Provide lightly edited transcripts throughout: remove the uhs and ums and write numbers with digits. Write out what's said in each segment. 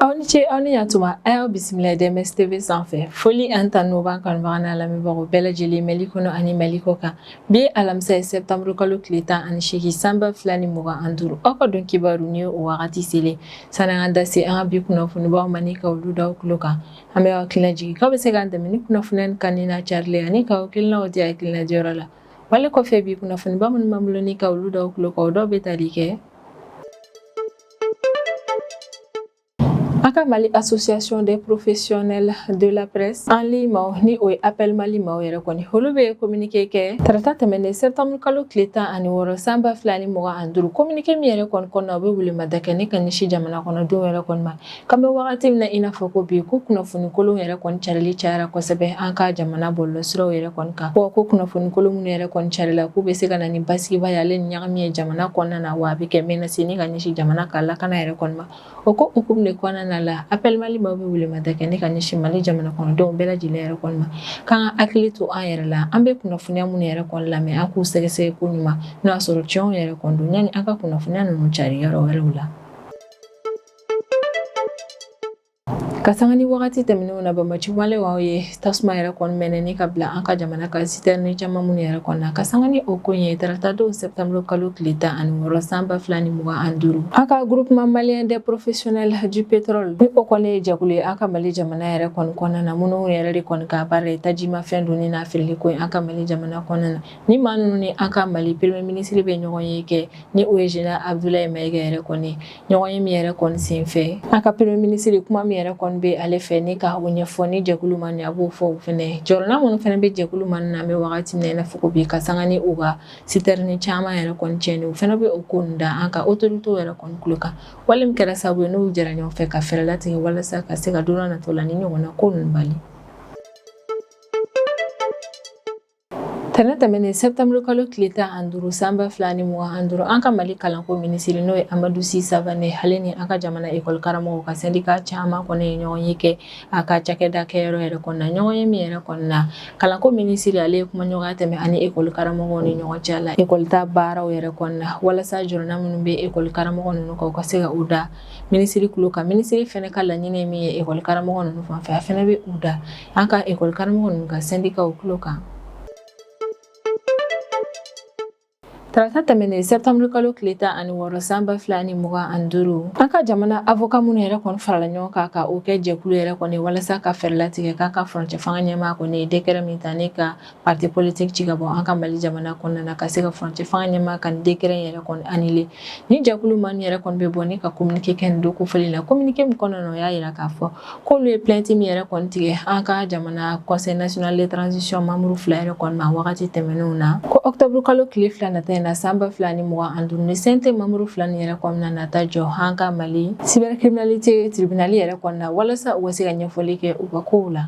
Aw ni ce, aw ni yantuma. A y'aw bisimila DMS TV sanfɛ. Foli ani tanu b'an kanubaga n'a lamɛnbagaw bɛɛ lajɛlen, Mali kɔnɔ ani Mali kɔ kan. Bi ye alamisa ye, septembre kalo tile 18, san 2025. Aw ka don kibaru ni o wagati selen. Sani an ka da se an ka bi kunnafonibaw ma ni ka olu da aw tulo kan, an bɛ aw hakilina jigin k'aw bɛ se k'an dɛmɛ ni kunnafoniya nin kanuni n'a carili ani k'aw hakilinaw di hakilina diyɔrɔ la. Wale kɔfɛ, bi kunnafoniba minnu b'an bolo ni ka olu da aw tulo kan, o dɔw bɛ tali kɛ: An ka Mali Association des professionnels de la presse en ligne maaw, ni o ye Appel Mali maaw yɛrɛ kɔni, olu bɛ communiqué kɛ tarata tɛmɛnen, septembre kalo tile 16, san 2025. Communiqué min yɛrɛ kɔni kɔnɔna, u bɛ welemada kɛ ni ka ɲɛsin jamana kɔnɔdenw yɛrɛ kɔni ma, k'an bɛ wagati min na i n'a fɔ ko bi, ko kunnafoni kolon yɛrɛ kɔni carili cayara kosɛbɛ an ka jamana bɔlɔlɔsiraw yɛrɛ kɔni kan. Ko kunnafoni kolon minnu yɛrɛ kɔni carila, k'u bɛ se ka na ni basigiba ye ale ni ɲagami ye jamana kɔnɔna na, wa a bɛ kɛ menace ni ka ɲɛsin jamana ka lakana yɛrɛ kɔni ma. O ko hukumu de kɔnɔna na la, Appel Mali maaw bɛ welemada kɛ ni ka ɲɛsin Mali jamana kɔnɔdenw bɛɛ lajɛlen yɛrɛ kɔni ma, k'an ka hakili to an yɛrɛ la. An bɛ kunnafoniya minnu yɛrɛ kɔni lamɛn, an k'u sɛgɛsɛgɛ ko ɲuman, n'o y'a sɔrɔ tiɲɛw yɛrɛ kɔni don, yanni an ka kunnafoniya ninnu cari yɔrɔ wɛrɛw la. Ka sanga ni wagati tɛmɛnenw na, banbaanci walew ye tasuma yɛrɛ kɔni mɛnɛ ni ka bila an ka jamana ka citerne caman minnu yɛrɛ kɔnɔ na. Ka sanga ni o ko ye, tarata don, septembre kalo tile 16, san 2025, an ka Groupement malien des professionnels du pétrole, ni o kɔni ye jɛkulu ye an ka Mali jamana yɛrɛ kɔni kɔnɔna na, minnu yɛrɛ de kɔni ka baara ye tajimafɛn donni n'a feereli ko ye an ka Mali jamana kɔnɔna na, ni maa ninnu ni an ka Mali premier ministre bɛ ɲɔgɔn ye kɛ, ni o ye général Abdoulaye Maïga yɛrɛ kɔni. Ɲɔgɔn ye min yɛrɛ kɔni sen fɛ, an ka premier ministre, kuma min yɛrɛ kɔni bɛ ale fɛ ni ka o ɲɛfɔ ni jɛkulu ma, ni a b'o fɔ o fɛnɛ jɔrɔna minnu fɛnɛ bɛ jɛkulu ma na, an bɛ wagati min na i n'a fɔ ko bi, ka sanga ni u ka citerne caman yɛrɛ kɔni tiɲɛni, u fɛnɛ bɛ o ko ninnu da an ka autorité yɛrɛ kɔni tulo kan. Wale min kɛra sababu ye n'u jɛra ɲɔgɔn fɛ ka fɛɛrɛ latigɛ walasa ka se ka don n'a nataw la ni ɲɔgɔnna ko ninnu bali. Tɛnɛn tɛmɛnen, septembre kalo tile 15, san 2025, an ka Mali kalanko minisiri, n'o ye Amadou Sy Savané, ale ni an ka jamana ekɔli karamɔgɔw ka syndicat caman kɔni ye ɲɔgɔn ye kɛ a ka cakɛda kɛyɔrɔ yɛrɛ kɔnɔna. Ɲɔgɔn ye min yɛrɛ kɔnɔna, kalanko minisiri ale ye kumaɲɔgɔnya tɛmɛ ani ekɔli karamɔgɔw ni ɲɔgɔn cɛ la ekɔli ta baaraw yɛrɛ kɔnɔna, walasa jɔrɔna minnu bɛ ekɔli karamɔgɔ ninnu kan, u ka se ka u da minisiri tulo kan. Minisiri fɛnɛ ka laɲini ye min ye ekɔli karamɔgɔ ninnu fan fɛ, a fɛnɛ bɛ u da an ka ekɔli karamɔgɔ ninnu ka syndicat tulo kan. Tarata tɛmɛnen, septembre kalo tile 16, san 2025, an ka jamana avocat minnu yɛrɛ kɔni farala ɲɔgɔn kan ka o kɛ jɛkulu yɛrɛ kɔni walasa ka fɛɛrɛ latigɛ k'an ka furancɛ fanga ɲɛmaa kɔni ye décret min ta ni ka parti politique ci ka bɔ an ka Mali jamana kɔnɔna na, ka se ka furancɛ fanga ɲɛmaa ka décret yɛrɛ kɔni annuler. Ni jɛkulu maa yɛrɛ kɔni bɛ bɔ ni ka communiqué kɛ nin don kofɔlen na. Communiqué min kɔnɔna na, o y'a yira k'a fɔ k'olu ye plainte min yɛrɛ kɔni tigɛ an ka jamana Conseil national de transition membre fila yɛrɛ kɔni ma wagati tɛmɛnenw na, ko octobre kalo tile 2 nata in na, san 2025, ni CNT membre fila nin yɛrɛ kɔni na nata jɔ an ka Mali cybercriminalité tribunal yɛrɛ kɔni na, walasa u ka se ka ɲɛfɔli kɛ u ka kow la.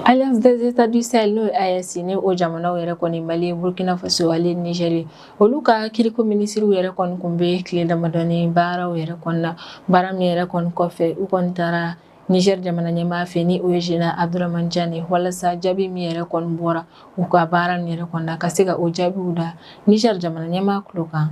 Alliance des États du Sahel, n'o ye AES, ni o jamanaw yɛrɛ kɔni, Mali, Burkina Faso ale Niger, olu ka kiriko minisiriw yɛrɛ kɔni kun bɛ tile damadɔni baaraw yɛrɛ kɔni na. Baara min yɛrɛ kɔni kɔfɛ, u kɔni taara Niger jamana ɲɛmaa fɛ, ni o ye Général Abdourahamane Tiani, walasa jaabi min yɛrɛ kɔni bɔra u ka baara nin yɛrɛ kɔni na, ka se ka o jaabiw da Niger jamana ɲɛmaa tulo kan.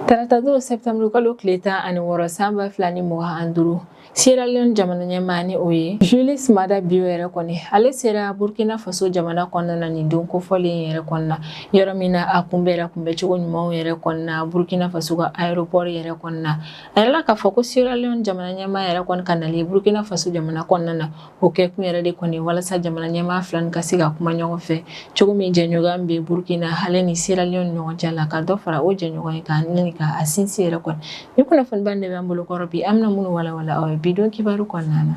Tarata don, septembre kalo tile 16, san 2025, Sierra Leone jamana ɲɛmaa, ni o ye Julius Maada Bio yɛrɛ kɔni, ale sera Burkina Faso jamana kɔnɔna na nin don kofɔlen yɛrɛ kɔnɔna, yɔrɔ min na a kunbɛra kunbɛcogo ɲumanw yɛrɛ kɔnɔna Burkina Faso ka aéroport yɛrɛ kɔnɔna. A yirala k'a fɔ ko Sierra Leone jamana ɲɛmaa yɛrɛ kɔni ka nali Burkina Faso jamana kɔnɔna na, o kɛ kun yɛrɛ de kɔni walasa jamana ɲɛmaa fila nin ka se ka kuma ɲɔgɔn fɛ cogo min jɛɲɔgɔnya bɛ Burkina ale ni Sierra Leone ɲɔgɔn cɛ la, ka dɔ fara o jɛɲɔgɔnya kan ni ka a sinsin yɛrɛ kɔni. Ni kunnafoniba de b'an bolo kɔrɔ bi, an bɛna minnu walawala aw ye bi don kibaru kɔnɔna na.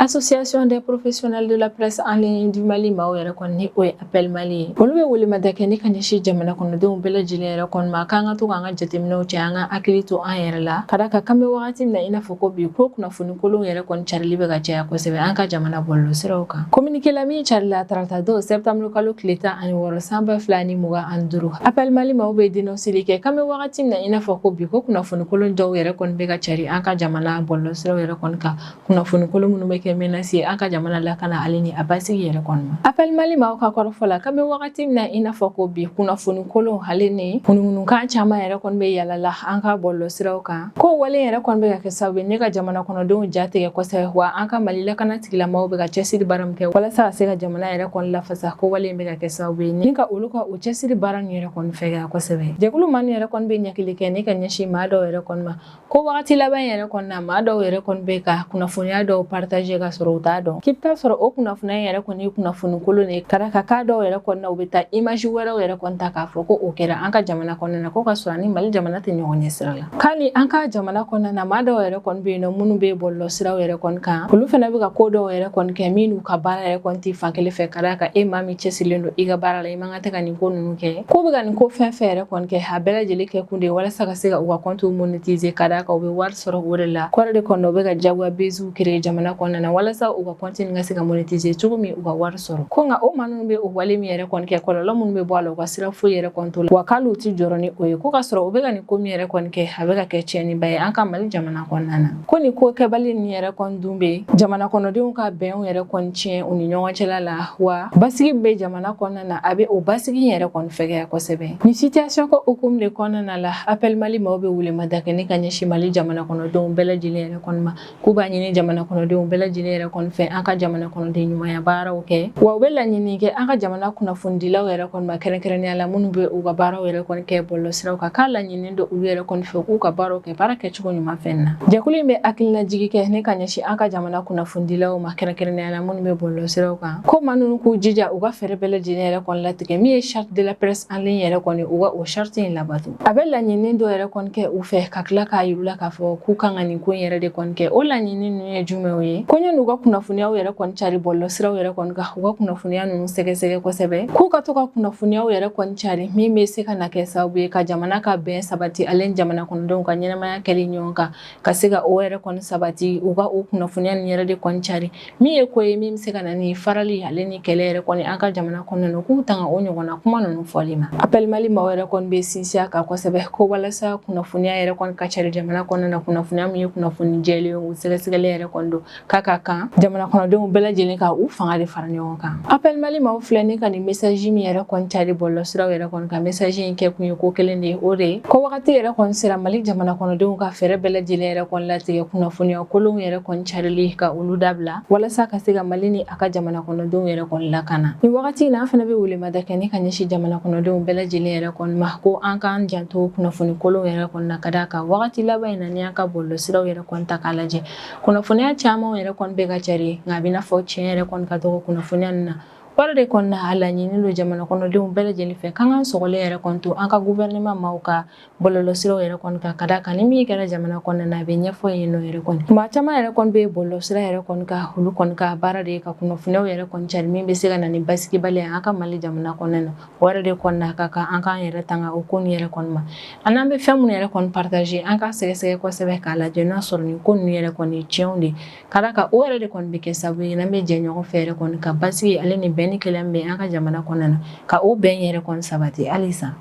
Association des professionnels de la presse en ligne du Mali maaw yɛrɛ kɔni, ni o ye Appel Mali ye, olu bɛ welemada kɛ ni ka ɲɛsin jamana kɔnɔdenw bɛɛ lajɛlen yɛrɛ kɔni ma, k'an ka to k'an ka jateminɛw cɛ, an ka hakili to an yɛrɛ la, ka d'a kan k'an bɛ wagati min na i n'a fɔ ko bi, ko kunnafoni kolon yɛrɛ kɔni carili bɛ ka caya kosɛbɛ an ka jamana bɔlɔlɔsiraw kan. Communiqué la min carila tarata don, septembre kalo tile 16, san 2025, Appel Mali maaw bɛ dénonceli kɛ k'an bɛ wagati min na i n'a fɔ ko bi, ko kunnafoni kolon dɔw yɛrɛ kɔni bɛ ka cari an ka jamana bɔlɔlɔsiraw yɛrɛ kɔni kan, kunnafoni kolon minnu bɛ kɛ kɛ menace ye an ka jamana lakana ale ni a basigi yɛrɛ kɔni ma. Appel Mali maaw ka kɔrɔfɔ la, k'an bɛ wagati min na i n'a fɔ ko bi, kunnafoni kolon ale ni ŋunuŋunukan caman yɛrɛ kɔni bɛ yala la an ka bɔlɔlɔsiraw kan, ko wale yɛrɛ kɔni bɛ ka kɛ sababu ye ne ka jamana kɔnɔdenw ja tigɛ kosɛbɛ. Wa an ka Mali lakana tigilamaaw bɛ ka cɛsiri baara min kɛ walasa ka se ka jamana yɛrɛ kɔni lafasa, ko wale in bɛ ka kɛ sababu ye ni ka olu ka o cɛsiri baara nin yɛrɛ kɔni fɛgɛya kosɛbɛ. Jɛkulu maa yɛrɛ kɔni bɛ ɲɛkili kɛ ni ka ɲɛsin maa dɔw yɛrɛ kɔni ma, ko wagati laban yɛrɛ kɔni na, maa dɔw yɛrɛ kɔni bɛ ka kunnafoniya dɔw partager ka sɔrɔ u t'a dɔn k'i bɛ taa sɔrɔ o kunnafoniya yɛrɛ kɔni ye kunnafoni kolon de ye, ka da kan k'a dɔw yɛrɛ kɔni na, u bɛ taa image wɛrɛw yɛrɛ kɔni ta k'a fɔ ko o kɛra an ka jamana kɔnɔna na, ko ka sɔrɔ ani Mali jamana tɛ ɲɔgɔn ɲɛ sira la. K'a ni an ka jamana kɔnɔna na, maa dɔw yɛrɛ kɔni bɛ yen nɔ minnu bɛ bɔlɔlɔsiraw yɛrɛ kɔni kan, olu fana bɛ ka ko dɔw yɛrɛ kɔni kɛ min n'u ka baara yɛrɛ kɔni tɛ fan kelen fɛ, ka d'a kan e maa min cɛsirilen don i ka baara la, i man kan tɛ ka nin ko ninnu kɛ. K'u bɛ ka nin ko fɛn fɛn yɛrɛ kɔni kɛ, a bɛɛ lajɛlen kɛ kun de ye walasa ka se ka u ka compte monétiser, ka d'a kan u bɛ wari sɔrɔ o de la. Kɔrɔ de kɔnɔ, u bɛ ka jagoya buzzw créer jamana kɔnɔna na walasa u ka compte nin ka se ka monétiser cogo min, u ka wari sɔrɔ. Ko nka o maa ninnu bɛ o wale min yɛrɛ kɔni kɛ, kɔlɔlɔ minnu bɛ bɔ a la, u ka sira foyi yɛrɛ kɔni t'o la, wa k'ale u tɛ jɔrɔ ni o ye, ko ka sɔrɔ u bɛ ka nin ko min yɛrɛ kɔni kɛ, a bɛ ka kɛ tiɲɛniba ye an ka Mali jamana kɔnɔna na. Ko nin ko kɛbali nin yɛrɛ kɔni dun bɛ jamana kɔnɔdenw ka bɛnw yɛrɛ kɔni tiɲɛ u ni ɲɔgɔn cɛla la, wa basigi bɛ jamana kɔnɔna na, a bɛ o basigi yɛrɛ kɔni fɛgɛya kosɛbɛ. Ni situation ko hukumu de kɔnɔna la, Appel Mali maaw bɛ welemada kɛ ni ka ɲɛsin Mali jamana kɔnɔdenw bɛɛ lajɛlen yɛrɛ kɔni ma, k'u b'a ɲini jamana kɔnɔdenw bɛɛ lajɛlen yɛrɛ kɔni fɛ, an ka jamana kɔnɔden ɲumanya baaraw kɛ. Wa u bɛ laɲini kɛ an ka jamana kunnafonidilaw yɛrɛ kɔni ma, kɛrɛnkɛrɛnnenya la minnu bɛ u ka baaraw yɛrɛ kɔni kɛ bɔlɔlɔsiraw kan, k'a laɲini don olu yɛrɛ kɔni fɛ k'u ka baaraw kɛ baara kɛcogo ɲuman fɛn na. Jɛkulu in bɛ hakilinajigi kɛ ne ka ɲɛsin an ka jamana kunnafonidilaw ma, kɛrɛnkɛrɛnnenya la minnu bɛ bɔlɔlɔsiraw kan, ko maa ninnu k'u jija u ka fɛɛrɛ bɛɛ lajɛlen yɛrɛ kɔni latigɛ min ye charte de la presse en ligne yɛrɛ kɔni, u ka o charte in labato. A bɛ laɲini dɔ yɛrɛ kɔni kɛ u fɛ, ka tila k'a yir'u la k'a fɔ k'u kan ka nin ko in yɛrɛ de kɔni kɛ. O laɲini ninnu ye jumɛnw ye? Ko ɲɔni u ka kunnafoniyaw yɛrɛ kɔni cari bɔlɔlɔsiraw yɛrɛ kɔni kan, u ka kunnafoniya ninnu sɛgɛsɛgɛ kosɛbɛ, k'u ka to ka kunnafoniyaw yɛrɛ kɔni cari min bɛ se ka na kɛ sababu ye ka jamana ka bɛn sabati, ale jamana kɔnɔdenw ka ɲɛnamaya kɛli ɲɔgɔn kan ka se ka o yɛrɛ kɔni sabati. U ka o kunnafoniya ninnu yɛrɛ de kɔni cari min ye ko ye min bɛ se ka na ni farali ale ni kɛlɛ yɛrɛ kɔni an ka jamana kɔnɔna na, k'u tanga o ɲɔgɔnna kuma ninnu fɔli ma. Appel Mali maaw yɛrɛ kɔni bɛ sinsin a kan kosɛbɛ ko walasa kunnafoniya yɛrɛ kɔni ka cari jamana kɔnɔna na, kunnafoniya min ye kunnafoni jɛlen ye, o sɛgɛsɛgɛli yɛrɛ kɔni don k'a ka kan jamana kɔnɔdenw bɛɛ lajɛlen ka u fanga de fara ɲɔgɔn kan. Appel Mali maaw filɛ ni ka nin message min yɛrɛ kɔni cari bɔlɔlɔsiraw yɛrɛ kɔni kan, message in kɛ kun ye ko kelen de ye, o de ye ko wagati yɛrɛ kɔni sera Mali jamana kɔnɔdenw ka fɛɛrɛ bɛɛ lajɛlen yɛrɛ kɔni latigɛ kunnafoniya kolonw yɛrɛ kɔni carili ka olu dabila, walasa ka se ka Mali ni a ka jamana kɔnɔdenw yɛrɛ kɔni lakana. Nin wagati in na, an fana bɛ welemada kɛ ni ka ɲɛsin jamana kɔnɔdenw bɛɛ lajɛlen yɛrɛ kɔni ma, ko an k'an janto kunnafoni kolonw yɛrɛ kɔni na, ka d'a kan wagati laban in na, n'i y'an ka bɔlɔlɔsiraw yɛrɛ kɔni ta k'a lajɛ, kunnafoniya caman yɛrɛ kɔni bɛ ka cari, nka a bɛ n'a fɔ tiɲɛ yɛrɛ kɔni ka dɔgɔ kunnafoniya ninnu na. Wari de kɔni na, a laɲini don jamana kɔnɔdenw bɛɛ lajɛlen fɛ k'an k'an sɔgɔlen yɛrɛ kɔni to an ka gouvernement maaw ka bɔlɔlɔsiraw yɛrɛ kɔni kan, ka d'a kan ni min kɛra jamana kɔnɔna na, a bɛ ɲɛfɔ yen nɔ yɛrɛ kɔni. Maa caman yɛrɛ kɔni bɛ bɔlɔlɔsira yɛrɛ kɔni kan, olu kɔni ka baara de ye ka kunnafoniyaw yɛrɛ kɔni cari min bɛ se ka na ni basigibaliya an ka Mali jamana kɔnɔna na. O yɛrɛ de kɔni na, ka kan an k'an yɛrɛ tanga o ko ninnu yɛrɛ kɔni ma. An n'an bɛ fɛn minnu yɛrɛ kɔni partager, an k'a sɛgɛsɛgɛ kosɛbɛ k'a lajɛ n'a sɔrɔ nin ko ninnu yɛrɛ kɔni ye tiɲɛw de ye, ka d'a kan o yɛrɛ de kɔni bɛ kɛ sababu ye n'an bɛ jɛ ɲɔgɔn fɛ yɛrɛ kɔni ka basigi ale ni bɛn ni kelenya min bɛ an ka jamana kɔnɔna na, ka o bɛn yɛrɛ kɔni sabati halisa.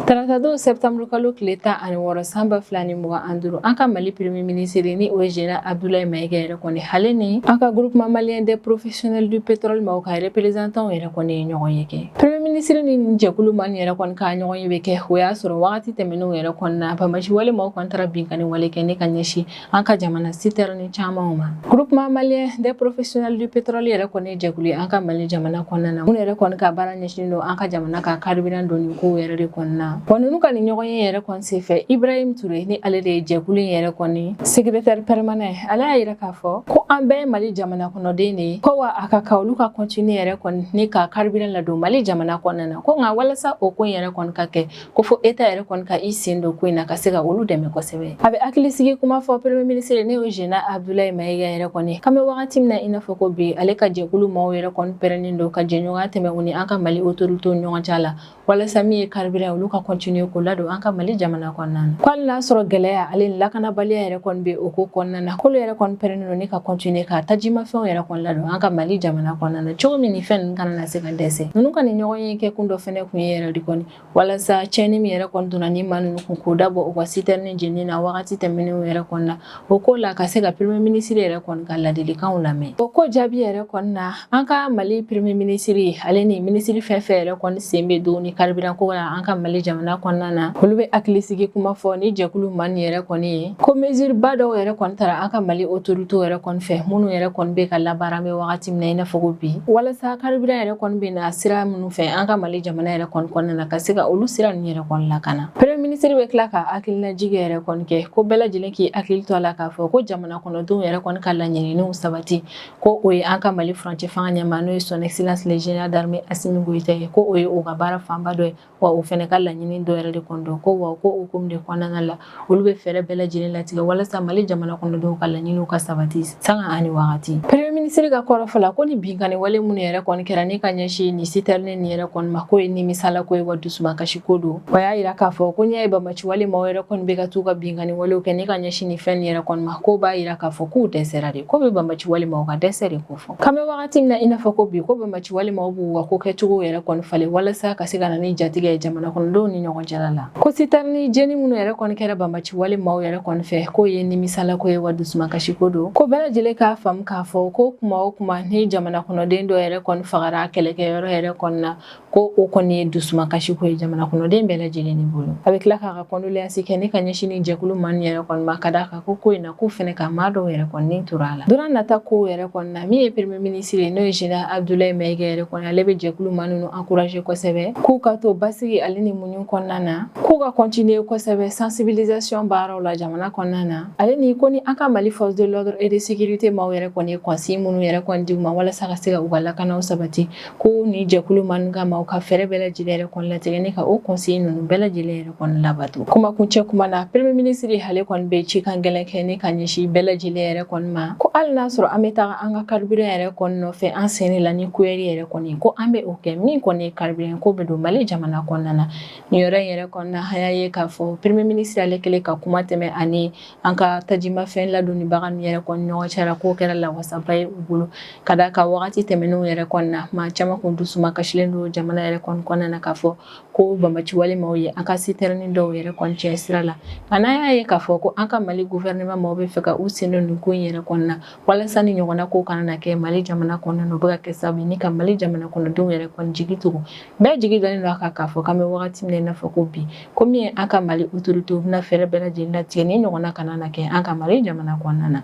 Taratadon septembre kalo tile 16 san 2025, an ka Mali premier ministre ni o ye général Abdoulaye Maïga yɛrɛ kɔni, ale ni an ka groupement malien des professionnels du pétrole maaw ka représentant yɛrɛ kɔni ye ɲɔgɔn ye kɛ. Premier ministre ni nin jɛkulu maa nin yɛrɛ kɔni ka ɲɔgɔn ye bɛ kɛ, o y'a sɔrɔ wagati tɛmɛnenw yɛrɛ kɔni na, banbaanci wale maaw kɔni taara binkanni wale kɛ ne ka ɲɛsin an ka jamana citerne camanw ma. Groupement malien des professionnels du pétrole yɛrɛ kɔni jɛkulu ye an ka Mali jamana kɔnɔna na, minnu yɛrɛ kɔni ka baara ɲɛsinnen don an ka jamana ka carburant donni kow yɛrɛ de kɔnɔna na. Wa ninnu ka nin ɲɔgɔn ye yɛrɛ kɔni senfɛ, Ibrahim Touré ni ale de ye jɛkulu in yɛrɛ kɔni secrétaire permanent, ale y'a yira k'a fɔ ko an bɛɛ ye Mali jamana kɔnɔden de ye, ko wa a ka kan olu ka continuer yɛrɛ kɔni ni ka carburant ladon Mali jamana kɔnɔna na, ko nka walasa o ko in yɛrɛ kɔni ka kɛ, ko fo État yɛrɛ kɔni ka i sen don ko in na ka se ka olu dɛmɛ kosɛbɛ. A bɛ hakilisigi kuma fɔ premier ministre ne y'o général Abdoulaye Maïga yɛrɛ kɔni, k'an bɛ wagati min na i n'a fɔ ko bi, ale ka jɛkulu maaw yɛrɛ kɔni pɛrɛnnen don ka jɛɲɔgɔnya tɛmɛ u ni an ka Mali autorités ɲɔgɔn cɛ la, walasa min ye carburant olu ka continuer k'o ladon an ka Mali jamana kɔnɔna na. Ko hali n'a sɔrɔ gɛlɛya ale ni lakanabaliya yɛrɛ kɔni bɛ o ko kɔnɔna na, k'olu yɛrɛ kɔni pɛrɛnnen don ni ka continuer ka tajimafɛnw yɛrɛ kɔni ladon an ka Mali jamana kɔnɔna na cogo min ni fɛn ninnu kana na se ka dɛsɛ. Ninnu ka nin ɲɔgɔnye kɛkun dɔ fɛnɛ kun ye yɛrɛ de kɔni walasa tiɲɛni min yɛrɛ kɔni donna ni maa ninnu kun k'o dabɔ u ka citerne jenini na wagati tɛmɛnenw yɛrɛ kɔni na, o ko la ka se ka premier ministre yɛrɛ kɔni ka ladilikanw lamɛn. O ko jaabi yɛrɛ kɔni na, an ka Mali premier ministre ale ni minisiri fɛn fɛn yɛrɛ kɔni sen bɛ don ni carburant ko la an ka Mali jamana kɔnɔna na, olu bɛ hakilisigi kuma fɔ ni jɛkulu maa nin yɛrɛ kɔni ye ko mesure ba dɔw yɛrɛ kɔni tara an ka Mali autorité yɛrɛ kɔni fɛ, minnu yɛrɛ kɔni bɛ ka labaara an bɛ wagati min na i n'a fɔ ko bi, walasa carburant yɛrɛ kɔni bɛ na sira minnu fɛ an ka Mali jamana yɛrɛ kɔni kɔnɔna na, ka se ka olu sira ninnu yɛrɛ kɔni lakana. Premier ministre bɛ tila ka hakilinajigi yɛrɛ kɔni kɛ ko bɛɛ lajɛlen k'i hakili to a la k'a fɔ ko jamana kɔnɔdenw yɛrɛ kɔni ka laɲininiw sabati, ko o ye an ka Mali furancɛ fanga ɲɛmaa, n'o ye son excellence le général d'armée Assimi Goïta ye, ko o ye o ka baara fanba dɔ ye, wa o fɛnɛ ka laɲini dɔ yɛrɛ de kɔni don, ko wa ko hukumu de kɔnɔna la, olu bɛ fɛɛrɛ bɛɛ lajɛlen latigɛ walasa Mali jamana kɔnɔdenw ka laɲiniw ka sabati sanga ani wagati. Premier ministre ka kɔrɔfɔ la, ko ni binkanni wale minnu yɛrɛ kɔni kɛra ni ka ɲɛsin ni citerne nin yɛrɛ kɔni ma, k'o ye nimisala ko ye, wa dusumakasi ko don. O y'a yira k'a fɔ ko n'i y'a ye banbaanci wale maaw yɛrɛ kɔni bɛ ka t'u ka binkanni walew kɛ ni ka ɲɛsin ni fɛn nin yɛrɛ kɔni ma, k'o b'a yira k'a fɔ k'u dɛsɛra de, k'o bɛ banbaanci wale maaw ka dɛsɛ de ko fɔ. K'an bɛ wagati min na i n'a fɔ ko bi, ko banbaanci wale maaw b'u ka ko kɛcogo yɛrɛ kɔni falen walasa ka se ka na ni jatigɛ ye jamana kɔnɔdenw ni ɲɔgɔn cɛla la. Ko citerne jeni minnu yɛrɛ kɔni kɛra banbaanci wale maaw yɛrɛ kɔni fɛ, k'o ye nimisala ko ye, wa dusumakasi ko don. Ko bɛɛ lajɛlen k'a faamu k'a fɔ ko kuma o kuma ni jamana kɔnɔden dɔ yɛrɛ kɔni fagara kɛlɛkɛyɔrɔ yɛrɛ kɔni na, ko o kɔni ye dusumakasi ko ye jamana kɔnɔden bɛɛ lajɛlen ni bolo. A bɛ tila k'a ka condoléance kɛ ni ka ɲɛsin ni jɛkulu maa nin yɛrɛ kɔni ma, ka d'a kan ko ko in na, k'u fɛnɛ ka maa dɔw yɛrɛ kɔni tora a la. Don nata kow yɛrɛ kɔni na, min ye premier ministre ye, n'o ye général Abdoulaye Maïga yɛrɛ kɔni, ale bɛ jɛkulu maa ninnu encourager kosɛbɛ k'u ka to basigi ale ni muɲu kɔnɔna na, k'u ka continuer kosɛbɛ sensibilisation baaraw la jamana kɔnɔna na, ale ni ko ni an ka Mali force de l'ordre et de sécurité maaw yɛrɛ kɔni ye consigne minnu yɛrɛ kɔni di u ma walasa ka se ka u ka lakanaw sabati, ko ni jɛkulu maa ninnu ka maaw ka fɛɛrɛ bɛɛ lajɛlen yɛrɛ kɔni latigɛ ni ka o consigne ninnu bɛɛ lajɛlen yɛrɛ kɔni labato. Kuma kuncɛ kuma na, premier ministre ale kɔni bɛ cikan gɛlɛn kɛ ni ka ɲɛsin bɛɛ lajɛlen yɛrɛ kɔni ma, ko hali n'a sɔrɔ an bɛ taga an ka carburant yɛrɛ kɔni nɔfɛ an sen la ni kuyɛri yɛrɛ kɔni, ko an bɛ o kɛ min kɔni ye carburant ko bɛ don Mali jamana kɔnɔna na. Nin yɔrɔ in yɛrɛ kɔnɔna, an y'a ye k'a fɔ premier ministre ale kɛlen ka kuma tɛmɛ ani an ka tajimafɛn ladonnibaga ninnu yɛrɛ kɔni ɲɔgɔn cɛ la, k'o kɛra lawasaba ye u bolo, ka d'a kan wagati tɛmɛnenw yɛrɛ kɔni na, maa caman kun dusuma kasilen don jamana yɛrɛ kɔni kɔnɔna na k'a fɔ ko banbaanci wale maaw ye an ka citerne dɔw yɛrɛ kɔni tiɲɛ sira la. Nka n'an y'a ye k'a fɔ ko an ka Mali gouvernement maaw bɛ fɛ ka u sen don nin ko in yɛrɛ kɔni na walasa ni ɲɔgɔnna ko kana na kɛ Mali jamana kɔnɔna na, o bɛ ka kɛ sababu ye ni ka Mali jamana kɔnɔdenw yɛrɛ kɔni jigi tugu. Bɛɛ jigi dalen don a kan k'a fɔ k'an bɛ wagati min na i n'a fɔ ko bi, ko min ye an ka Mali autorité bɛna fɛɛrɛ bɛɛ lajɛlen latigɛ ni ɲɔgɔnna kana na kɛ an ka Mali jamana kɔnɔna na.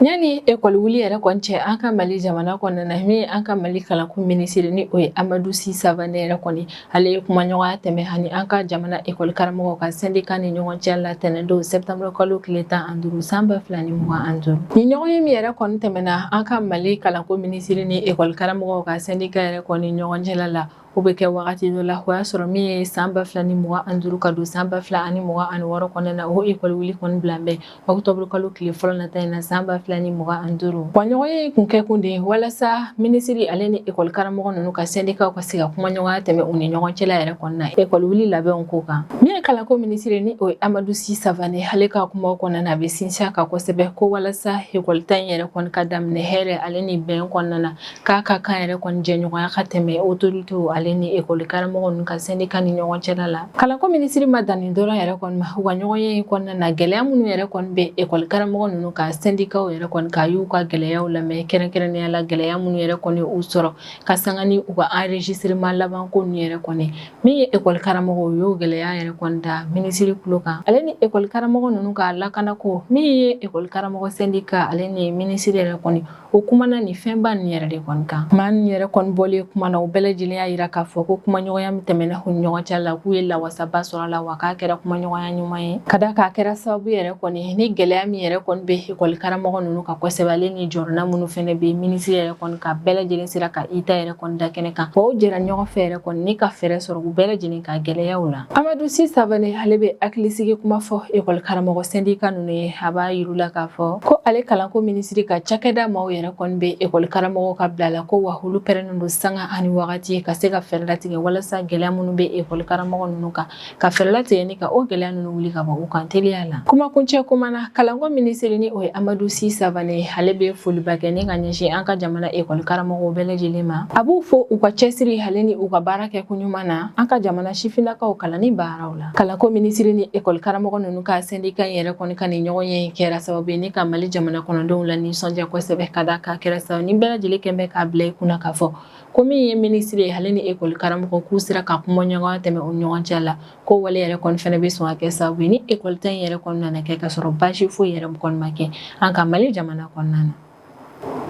Yanni ekɔli wuli yɛrɛ kɔni cɛ an ka Mali jamana kɔnɔna na, min ye an ka Mali kalanko minisiri, ni o ye Amadu Si Savane yɛrɛ kɔni, ale ye kumaɲɔgɔnya tɛmɛ ani an ka jamana ekɔli karamɔgɔw ka syndicat ni ɲɔgɔn cɛ la tɛnɛndon septembre kalo tile 15 san 2025. Nin ɲɔgɔnye min yɛrɛ kɔni tɛmɛna an ka Mali kalanko minisiri ni ekɔli karamɔgɔw ka syndicat yɛrɛ kɔni ɲɔgɔn cɛla la, o bɛ kɛ wagati dɔ la o y'a sɔrɔ min ye san 2025 ka don san 2026 kɔnɔna na, o ekɔli wuli kɔni bila bɛ octobre kalo tile fɔlɔ nata in na san 2025. Wa ɲɔgɔnye in kun kɛkun de ye walasa minisiri ale ni ekɔli karamɔgɔ ninnu ka syndicat ka se ka kumaɲɔgɔnya tɛmɛ u ni ɲɔgɔn cɛla yɛrɛ kɔnɔna na ekɔli wuli labɛnw ko kan. Min ye kalanko minisiri, ni o ye Amadu Si Savane, ale ka kumaw kɔnɔna na, a bɛ sinsin a kan kosɛbɛ ko walasa ekɔli ta in yɛrɛ kɔni ka daminɛ hɛrɛ ale ni bɛn kɔnɔna na, k'a ka kan yɛrɛ kɔni jɛɲɔgɔnya ka tɛmɛ autorité ale ni ekɔli karamɔgɔ ninnu ka syndicat ni ɲɔgɔn cɛla la. Kalanko minisiri ma dan nin dɔrɔn yɛrɛ kɔni ma, u ka ɲɔgɔnye in kɔnɔna na, gɛlɛya minnu yɛrɛ kɔni bɛ ekɔli karamɔgɔ ninnu ka syndicat yɛrɛ kɔni ka y'u ka gɛlɛyaw lamɛn, kɛrɛnkɛrɛnnenya la gɛlɛya minnu yɛrɛ kɔni u sɔrɔ ka sanga ni u ka enregistrement laban ko ninnu yɛrɛ kɔni. Min ye ekɔli karamɔgɔw u y'o gɛlɛya yɛrɛ kɔni da minisiri tulo kan, ale ni ekɔli karamɔgɔ ninnu ka lakanako. Min ye ekɔli karamɔgɔ syndicat ale ni minisiri yɛrɛ kɔni, o kumana nin fɛnba nin yɛrɛ de kɔni kan. Maa nin yɛrɛ kɔni bɔlen kuma na, u bɛɛ lajɛlen y'a yira k'a fɔ ko kumaɲɔgɔnya min tɛmɛna u ni ɲɔgɔn cɛ la, k'u ye lawasaba sɔrɔ a la, wa k'a kɛra kumaɲɔgɔnya ɲuman ye, ka da k'a kɛra sababu yɛrɛ kɔni ni gɛlɛya min yɛrɛ kɔni bɛ ekɔli karamɔgɔ ninnu kan kosɛbɛ, ale ni jɔrɔna minnu fɛnɛ bɛ minisiri yɛrɛ kɔni ka bɛɛ lajɛlen sera ka i ta yɛrɛ kɔni da kɛnɛ kan, wa u jɛra ɲɔgɔn fɛ yɛrɛ kɔni ni ka fɛɛrɛ sɔrɔ u bɛɛ lajɛlen ka gɛlɛyaw la. Amadu Si Savane, ale bɛ hakilisigi kuma fɔ ekɔli karamɔgɔ syndicat ninnu ye. A b'a yir'u la k'a fɔ ko ale kalanko minisiri ka cakɛda maaw yɛrɛ kɔni bɛ ekɔli karamɔgɔw ka bila la, ko wa olu pɛrɛnnen don sanga ani wagati ka se ka fɛɛrɛ latigɛ walasa gɛlɛya minnu bɛ ekɔli karamɔgɔ ninnu kan, ka fɛɛrɛ latigɛ ni ka o gɛlɛya ninnu wuli ka bɔ u kan teliya la. Kumakuncɛ kuma na, kalanko minisiri ni o ye Amadu Si Savane ye, ale bɛ foliba kɛ ni ka ɲɛsin an ka jamana ekɔli karamɔgɔw bɛɛ lajɛlen ma. A b'u fo u ka cɛsiri ale ni u ka baara kɛ ko ɲuman na an ka jamana sifinnakaw kalanni baaraw la. Kalanko minisiri ni ekɔli karamɔgɔ ninnu ka sɛndika in yɛrɛ kɔni ka nin ɲɔgɔnye in kɛra sababu ye ni ka Mali jamana kɔnɔdenw la nisɔndiya kosɛbɛ, ka d'a kan kɛra sababu ni bɛɛ lajɛlen kɛn bɛ k'a bila i kunna k'a fɔ ko min ye minisiri ye ale ni ekɔli karamɔgɔ k'u sera ka kumaɲɔgɔnya tɛmɛ u ɲɔgɔn cɛ la, ko wale yɛrɛ kɔni fana bɛ sɔn ka kɛ sababu ye ni ekɔli ta in yɛrɛ kɔni nana kɛ ka sɔrɔ baasi foyi yɛrɛ kɔni ma kɛ an ka Mali jamana kɔnɔna na.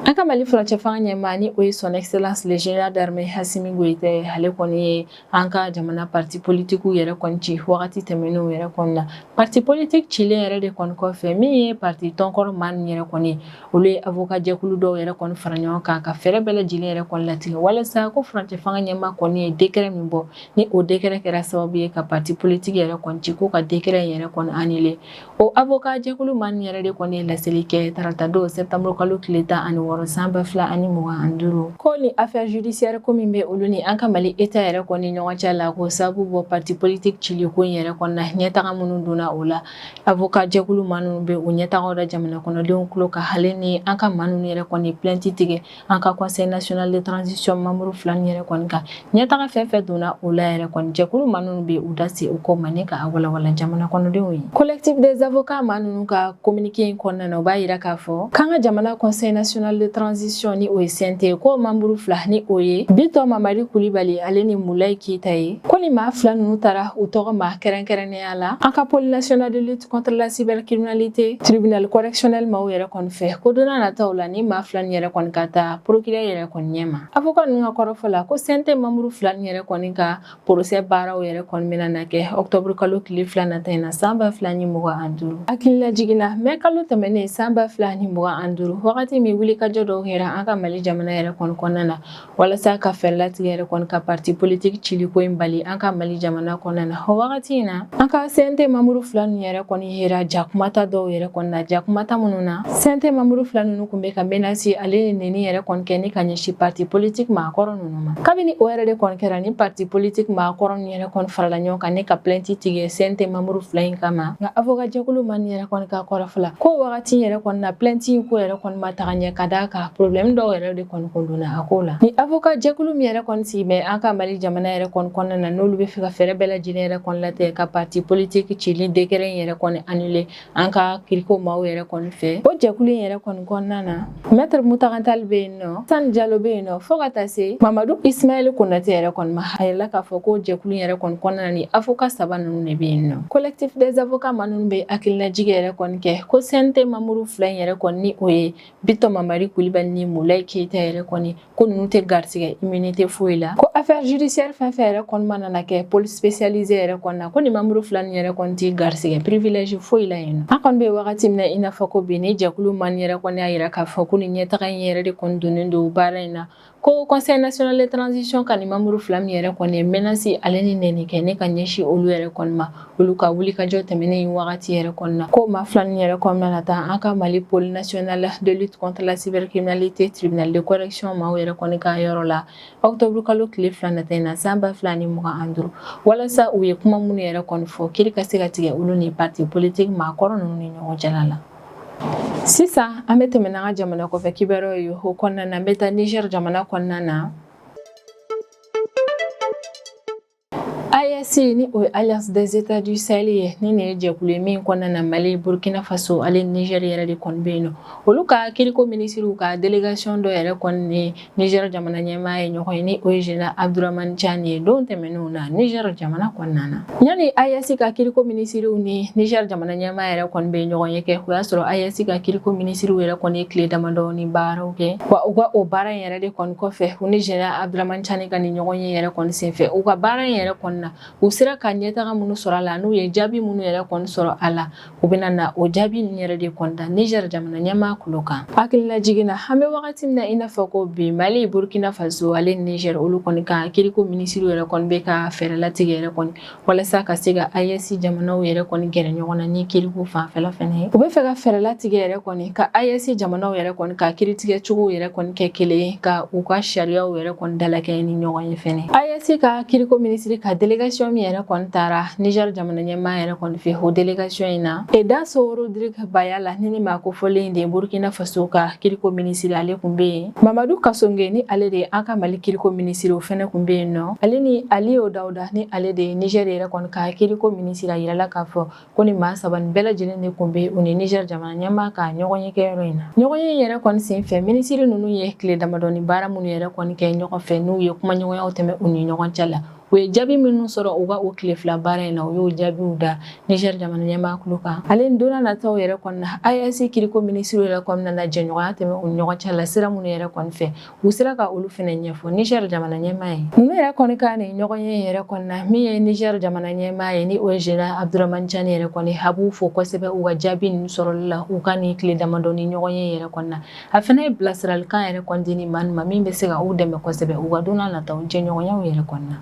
An ka Mali furancɛ fanga ɲɛmaa ni o ye Son Excellence le Général d'armée Assimi Goïta ye, ale kɔni ye an ka jamana parti politikiw yɛrɛ kɔni ci wagati tɛmɛnenw yɛrɛ kɔni na. Parti politique cilen yɛrɛ de kɔni kɔfɛ, min ye parti tɔnkɔrɔ maa ninnu yɛrɛ kɔni, olu ye avocat jɛkulu dɔw yɛrɛ kɔni fara ɲɔgɔn kan ka fɛɛrɛ bɛɛ lajɛlen yɛrɛ kɔni latigɛ walasa ko furancɛ fanga ɲɛmaa kɔni ye décret min bɔ, ni o décret kɛra sababu ye ka parti politique yɛrɛ kɔni ci, ko ka décret in yɛrɛ kɔni annuler. O avocat jɛkulu maa ninnu yɛrɛ de kɔni ye laseli kɛ tarata don septembre kalo tile 16 san 2025, ko ni affaire judiciaire ko min bɛ olu ni an ka Mali État yɛrɛ kɔni ɲɔgɔn cɛ la, ko sababu bɔ parti politique cili ko in yɛrɛ kɔni na, ɲɛtaga minnu donna o la, avocat jɛkulu maa ninnu bɛ o ɲɛtagaw da jamana kɔnɔdenw tulo kan. Ale ni an ka maa ninnu yɛrɛ kɔni plainte tigɛ an ka Conseil national de transition membre fila nin yɛrɛ kɔni kan, ɲɛtaga fɛn fɛn donna o la yɛrɛ kɔni, jɛkulu maa ninnu bɛ u da se o ko ma ni ka a walawala jamana kɔnɔdenw ye. Collectif des avocats maa ninnu ka communiqué in kɔnɔna na, u b'a yira k'a fɔ k'an ka jamana Conseil national de transition ni o ye CNT, ko membre fila ni o ye Bitɔn Mamadi Kulibali ale ni Mulayi Keyita ye, ko ni maa fila ninnu taara u tɔgɔ ma kɛrɛnkɛrɛnnenya la an ka Pôle national de lutte contre la cybercriminalité, tribunal correctionnel maaw yɛrɛ kɔni fɛ, ko don nataw la ni maa fila nin yɛrɛ kɔni ka taa procureur yɛrɛ kɔni ɲɛma. Avocat ninnu ka kɔrɔfɔ la, ko CNT membre fila nin yɛrɛ kɔni ka procès baaraw yɛrɛ kɔni bɛna na kɛ octobre kalo tile 2 nata in na san 2025. Hakililajigin na, mai kalo tɛmɛnen san 2025, wagati min wulikajɔ dɔw kɛra an ka Mali jamana yɛrɛ kɔni kɔnɔna na walasa ka fɛɛrɛ latigɛ yɛrɛ kɔni ka parti politique cili ko in bali an ka Mali jamana kɔnɔna na, o wagati in na an ka CNT membre fila ninnu yɛrɛ kɔni yera jakumata dɔw yɛrɛ kɔni na, jakumata minnu na CNT membre fila ninnu tun bɛ ka menace ale ni neni yɛrɛ kɔni kɛ ni ka ɲɛsin parti politique maakɔrɔ ninnu ma. Kabini o yɛrɛ de kɔni kɛra, ni parti politique maakɔrɔ ninnu yɛrɛ kɔni farala ɲɔgɔn kan ni ka plainte tigɛ CNT membre fila in kama. Nka avocat jɛkulu maa ninnu yɛrɛ kɔni ka kɔrɔfɔ la, ko wagati yɛrɛ kɔni na plainte in ko yɛrɛ kɔni ma taga ɲɛ, ka d'a kan problème dɔw yɛrɛ de kɔni kun donna a ko la. Ni avocat jɛkulu min yɛrɛ kɔni sigi bɛ an ka Mali jamana yɛrɛ kɔni kɔnɔna na, n'olu bɛ fɛ ka fɛɛrɛ bɛɛ lajɛlen yɛrɛ kɔni latigɛ ka parti politique cili décret in yɛrɛ kɔni annuler an ka kiriko maaw yɛrɛ kɔni fɛ, o jɛkulu in yɛrɛ kɔni kɔnɔna na, maître Mutaga Tall bɛ yen nɔ, Sani Jalo bɛ yen nɔ, fo ka taa se Mamadu Ismaël Konate yɛrɛ kɔni ma. A yirala k'a fɔ ko jɛkulu in yɛrɛ kɔni kɔnɔna na, ni avocat saba ninnu de bɛ yen nɔ. Collectif des avocats maa ninnu bɛ hakilinajigin yɛrɛ kɔni kɛ ko CNT membre fila in yɛrɛ kɔni, ni o ye Bitɔn Mamadi Kulibali ni Mulayi Keyita yɛrɛ kɔni, ko ninnu tɛ garisɛgɛ immunité foyi la, ko affaire judiciaire fɛn fɛn yɛrɛ kɔni mana na kɛ pôle spécialisé yɛrɛ kɔni na, ko nin membre fila nin yɛrɛ kɔni tɛ garisɛgɛ privilège foyi la yen nɔ. An kɔni bɛ wagati min na i n'a fɔ ko bi, ni jɛkulu maa nin yɛrɛ kɔni y'a yira k'a fɔ ko nin ɲɛtaga in yɛrɛ de kɔni donnen don baara in na, ko Conseil national de transition ka nin membre fila min yɛrɛ kɔni ye menace ale ni nɛni kɛ ne ka ɲɛsin olu yɛrɛ kɔni ma olu ka wulikajɔ tɛmɛnen wagati yɛrɛ kɔni na, ko maa fila nin yɛrɛ kɔni na taa an ka Mali Pôle national de lutte contre la cybercriminalité, tribunal de correction maaw yɛrɛ kɔni ka yɔrɔ la octobre kalo tile 2 nata in na san 2025, walasa u ye kuma minnu yɛrɛ kɔni fɔ, kiri ka se ka tigɛ olu ni parti politique maakɔrɔ ninnu ni ɲɔgɔn cɛla la. Sisan an bɛ tɛmɛ n'an ka jamana kɔfɛ kibaruyaw ye. O kɔnɔna na, an bɛ taa Niger jamana kɔnɔna na. AES ni o ye Alliance des États du Sahel ye, ni nin ye jɛkulu ye min kɔnɔna na Mali, Burkina Faso ale ni Niger yɛrɛ de kɔni bɛ yen nɔ. Olu ka kiriko minisiriw ka délégation dɔ yɛrɛ kɔni ni Niger jamana ɲɛmaa ye ɲɔgɔn ye, ni o ye Général Abdourahamane Tiani ye, don tɛmɛnenw na Niger jamana kɔnɔna na. Yanni AES ka kiriko minisiriw ni Niger jamana ɲɛmaa yɛrɛ kɔni bɛ ɲɔgɔn ye kɛ, o y'a sɔrɔ AES ka kiriko minisiriw yɛrɛ kɔni ye tile damadɔ ni baaraw kɛ. Wa u ka o baara in yɛrɛ de kɔni kɔfɛ, u ni Général Abdourahamane Tiani ka nin ɲɔgɔn ye yɛrɛ kɔni senfɛ, u ka baara in yɛrɛ kɔni na. na, u sera ka ɲɛtaga minnu sɔrɔ a la, n'u ye jaabi minnu yɛrɛ kɔni sɔrɔ a la, u bɛna na o jaabi ninnu yɛrɛ de kɔni da Niger jamana ɲɛmaa kulo kan. Hakililajigin na, an bɛ wagati min na i n'a fɔ ko bi, Mali, Burkina Faso ale ni Niger, olu kɔni ka kiriko minisiriw yɛrɛ kɔni bɛ ka fɛɛrɛ latigɛ yɛrɛ kɔni walasa ka se ka AES jamanaw yɛrɛ kɔni gɛrɛ ɲɔgɔn na ni kiriko fanfɛla fɛnɛ ye. U bɛ fɛ ka fɛɛrɛ latigɛ yɛrɛ kɔni ka AES jamanaw yɛrɛ kɔni ka kiritigɛ cogow yɛrɛ kɔni kɛ kelen ye, ka u ka sariyaw yɛrɛ kɔni dalakɛɲɛ ni ɲɔgɔn ye fɛnɛ. AES ka kiriko minisiri ka délégation min yɛrɛ kɔni taara Niger jamana ɲɛmaa yɛrɛ kɔni fɛ, o délégation in na, Daso Rodrigue Bayala ni maa kofɔlen de Burkina Faso ka kiriko minisiri, ale kun bɛ yen. Mamadu Kasonge, ni ale de ye an ka Mali kiriko minisiri, o fɛnɛ kun bɛ yen nɔ, ale ni Aliyu Dawuda, ni ale de ye Niger yɛrɛ kɔni ka kiriko minisiri. A yirala k'a fɔ ko ni maa saba nin bɛɛ lajɛlen de kun bɛ u ni Niger jamana ɲɛmaa ka ɲɔgɔnye kɛyɔrɔ in na. Ɲɔgɔnye yɛrɛ kɔni sen fɛ, minisiri ninnu ye tile damadɔni baara minnu yɛrɛ kɔni kɛ ɲɔgɔn fɛ, n'u ye kumaɲɔgɔnyaw tɛmɛ u ni ɲɔgɔn cɛ la, u ye jaabi minnu sɔrɔ u ka o tile 2 baara in na, u y'o jaabiw da Niger jamana ɲɛmaa kulo kan. Ale ni don nataw yɛrɛ kɔni na, AES kiriko minisiriw yɛrɛ kɔni nana jɛɲɔgɔnya tɛmɛ u ni ɲɔgɔn cɛ la sira minnu yɛrɛ kɔni fɛ, u sera ka olu fɛnɛ ɲɛfɔ Niger jamana ɲɛmaa ye. Ninnu yɛrɛ kɔni ka nin ɲɔgɔnye yɛrɛ kɔni na, min ye Niger jamana ɲɛmaa ye, ni o ye Général Abdourahamane Tiani yɛrɛ kɔni, a b'u fo kosɛbɛ u ka jaabi ninnu sɔrɔli la u ka nin tile damadɔni ɲɔgɔnye yɛrɛ kɔni na. A fɛnɛ ye bilasiralikan yɛrɛ kɔni di nin maa nin ma min bɛ se ka u dɛmɛ kosɛbɛ u ka don n'a nataw jɛɲɔgɔnyaw yɛrɛ kɔni na.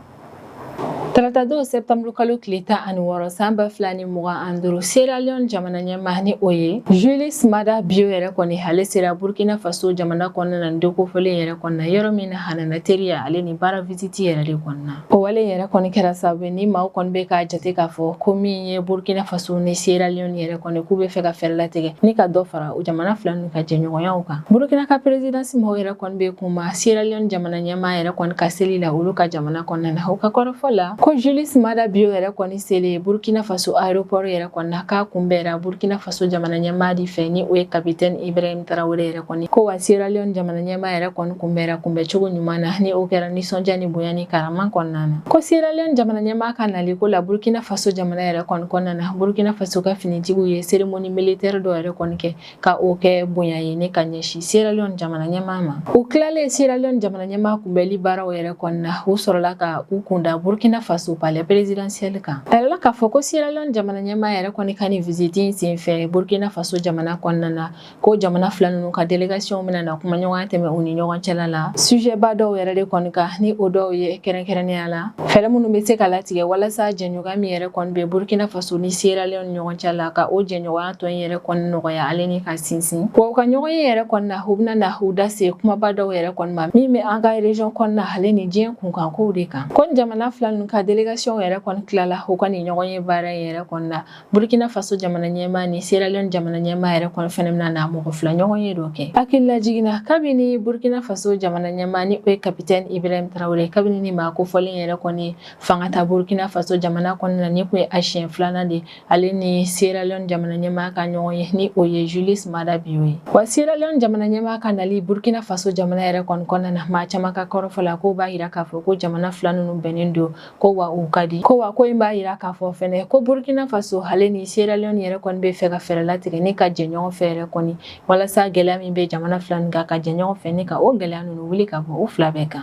Taratadon septembre kalo tile 16 san 2025, Sierra Leone jamana ɲɛmaa, ni o ye Julius Maada Bio yɛrɛ kɔni, ale sera Burkina Faso jamana kɔnɔna na nin don kofɔlen yɛrɛ kɔnɔna na, yɔrɔ min na a nana teriya ale ni baara visite yɛrɛ de kɔnɔna na. O wale yɛrɛ kɔni kɛra sababu ye ni maaw kɔni bɛ k'a jate k'a fɔ ko min ye Burkina Faso ni Sierra Leone yɛrɛ kɔni, k'u bɛ fɛ ka fɛɛrɛ latigɛ ni ka dɔ fara o jamana fila ninnu ka jɛɲɔgɔnyaw kan. Burkina ka présidence maaw yɛrɛ kɔni bɛ kuma Sierra Leone jamana ɲɛmaa yɛrɛ kɔni ka seli la olu ka jamana kɔnɔna na. U ka kɔrɔfɔ la ko Julius Maada Bio yɛrɛ kɔni selen Burkina Faso aéroport yɛrɛ kɔni na, k'a kunbɛra Burkina Faso jamana ɲɛmaa de fɛ, ni o ye capitaine Ibrahim Traoré yɛrɛ kɔni. Ko wa Sierra Leone jamana ɲɛmaa yɛrɛ kɔni kunbɛra kunbɛcogo ɲuman na, ni o kɛra nisɔndiya ni bonya ni karama kɔnɔna na. Ko Sierra Leone jamana ɲɛmaa ka nali ko la Burkina Faso jamana yɛrɛ kɔni kɔnɔna na, Burkina Faso ka finitigiw ye cérémonie militaire dɔ yɛrɛ kɔni kɛ ka o kɛ bonya ye ni ka ɲɛsin Sierra Leone jamana ɲɛmaa ma. U tilalen Sierra Leone jamana ɲɛmaa kunbɛli baaraw yɛrɛ kɔni na, u sɔrɔla ka u kunda Burkina Faso palais présidentiel kan. A yirala k'a fɔ ko Sierra Leone jamana ɲɛmaa yɛrɛ kɔni ka nin visite in senfɛ Burkina Faso jamana kɔnɔna na, ko jamana fila ninnu ka délégation bɛna na kumaɲɔgɔnya tɛmɛ u ni ɲɔgɔn cɛla la sujet ba dɔw yɛrɛ de kɔni kan, ni o dɔw ye kɛrɛnkɛrɛnnenya la fɛɛrɛ minnu bɛ se ka latigɛ walasa jɛɲɔgɔnya min yɛrɛ kɔni bɛ Burkina Faso ni Sierra Leone ɲɔgɔn cɛ la, ka o jɛɲɔgɔnya tɔ in yɛrɛ kɔni nɔgɔya ale ni ka sinsin. Wa u ka ɲɔgɔnye yɛrɛ kɔni na, u bɛna na u da se kumaba dɔw yɛrɛ kɔni ma min bɛ an ka région kɔnɔna ale ni diɲɛ kunkankow de kan. Ko jamana fila ninnu ka délégation yɛrɛ kɔni tilala u ka nin ɲɔgɔnye baara in yɛrɛ kɔni na, Burkina Faso jamana ɲɛmaa ni Sierra Leone jamana ɲɛmaa yɛrɛ kɔni fɛnɛ bɛna na mɔgɔ fila ɲɔgɔnye dɔ kɛ. Hakililajigin na, kabini Burkina Faso jamana ɲɛmaa, ni o ye capitaine Ibrahim Traoré, kabini ni maa kofɔlen yɛrɛ kɔni fanga ta Burkina Faso jamana kɔnɔna na, ni kun ye a siɲɛ filanan de ale ni Sierra Leone jamana ɲɛmaa ka ɲɔgɔn ye, ni o ye Julius Maada Bio ye. Wa Sierra Leone jamana ɲɛmaa ka nali Burkina Faso jamana yɛrɛ kɔni kɔnɔna na, maa caman ka kɔrɔfɔ la k'o b'a yira k'a fɔ ko jamana fila ninnu bɛnnen don, ko wa u ka di, ko wa ko in b'a yira k'a fɔ fɛnɛ ko Burkina Faso ale ni Sierra Leone yɛrɛ kɔni bɛ fɛ ka fɛɛrɛ latigɛ ni ka jɛ ɲɔgɔn fɛ yɛrɛ kɔni walasa gɛlɛya min bɛ jamana fila nin kan, ka jɛ ɲɔgɔn fɛ ni ka o gɛlɛya ninnu wuli ka bɔ u fila bɛɛ kan.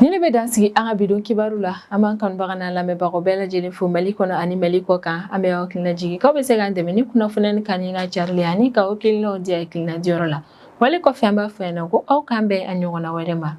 Ni ne bɛ dan sigi an ka bi don kibaru la. An b'an kanubaga n'an lamɛnbagaw bɛɛ lajɛlen fo Mali kɔnɔ ani Mali kɔ kan. An bɛ aw hakilina jigin k'aw bɛ se k'an dɛmɛ ni kunnafoniya kan n'a carili ani k'aw hakilinaw di hakilina diyɔrɔ la. Wale kɔfɛ, an b'a fɔ ɲɛna ko aw k'an bɛn a ɲɔgɔnna wɛrɛ ma.